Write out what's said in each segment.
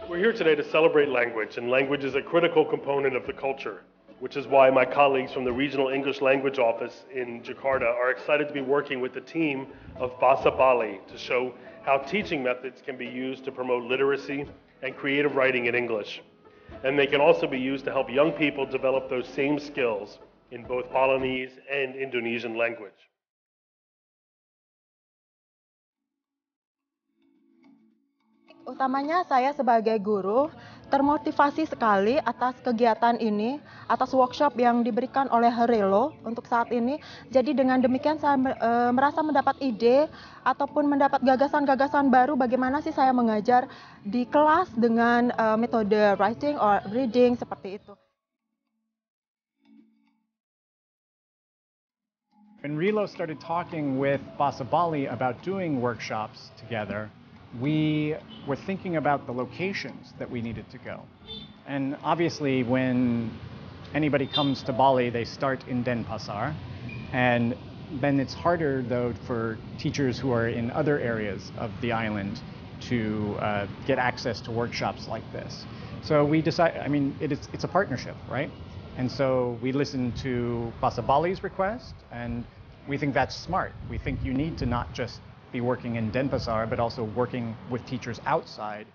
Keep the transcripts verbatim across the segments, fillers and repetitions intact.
We're here today to celebrate language, and language is a critical component of the culture, which is why my colleagues from the Regional English Language Office in Jakarta are excited to be working with the team of Bahasa Bali to show how teaching methods can be used to promote literacy and creative writing in English. And they can also be used to help young people develop those same skills in both Balinese and Indonesian language. Utamanya saya sebagai guru termotivasi sekali atas kegiatan ini, atas workshop yang diberikan oleh Herelo untuk saat ini. Jadi dengan demikian saya eh, merasa mendapat ide ataupun mendapat gagasan-gagasan baru bagaimana sih saya mengajar di kelas dengan eh, metode writing or reading seperti itu. When Rilo started talking with Bahasa Bali about doing workshops together, we were thinking about the locations that we needed to go. And obviously, when anybody comes to Bali, they start in Denpasar. And then it's harder, though, for teachers who are in other areas of the island to uh, get access to workshops like this. So we decide, I mean, it is, it's a partnership, right? And so we listened to Bahasa Bali's request, and we think that's smart. We think you need to not just be working in Denpasar, but also working with teachers outside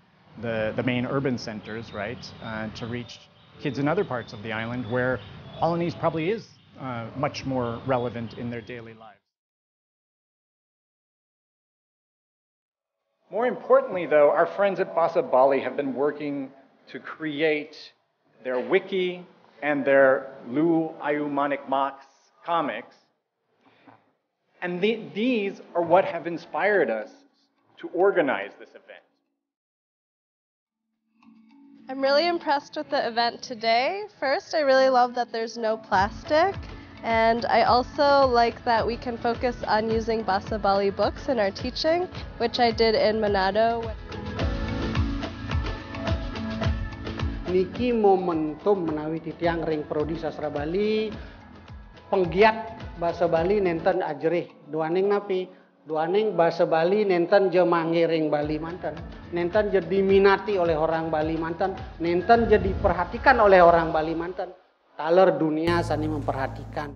the, the main urban centers, right, uh, to reach kids in other parts of the island where Balinese probably is uh, much more relevant in their daily lives. More importantly, though, our friends at Bahasa Bali have been working to create their wiki and their Lu Ayu Manik Mox comics. And the, these are what have inspired us to organize this event. I'm really impressed with the event today. First, I really love that there's no plastic. And I also like that we can focus on using Bahasa Bali books in our teaching, which I did in Manado. Niki momentum menawi titiang ring Prodi Sastra Bali, penggiat bahasa Bali nenten ajerih. Duaning napi? Duaning bahasa Bali nenten ja manggiring Bali manten. Nenten ja diminati oleh orang Bali manten. Nenten ja diperhatikan oleh orang Bali manten. Taler dunia sani memperhatikan.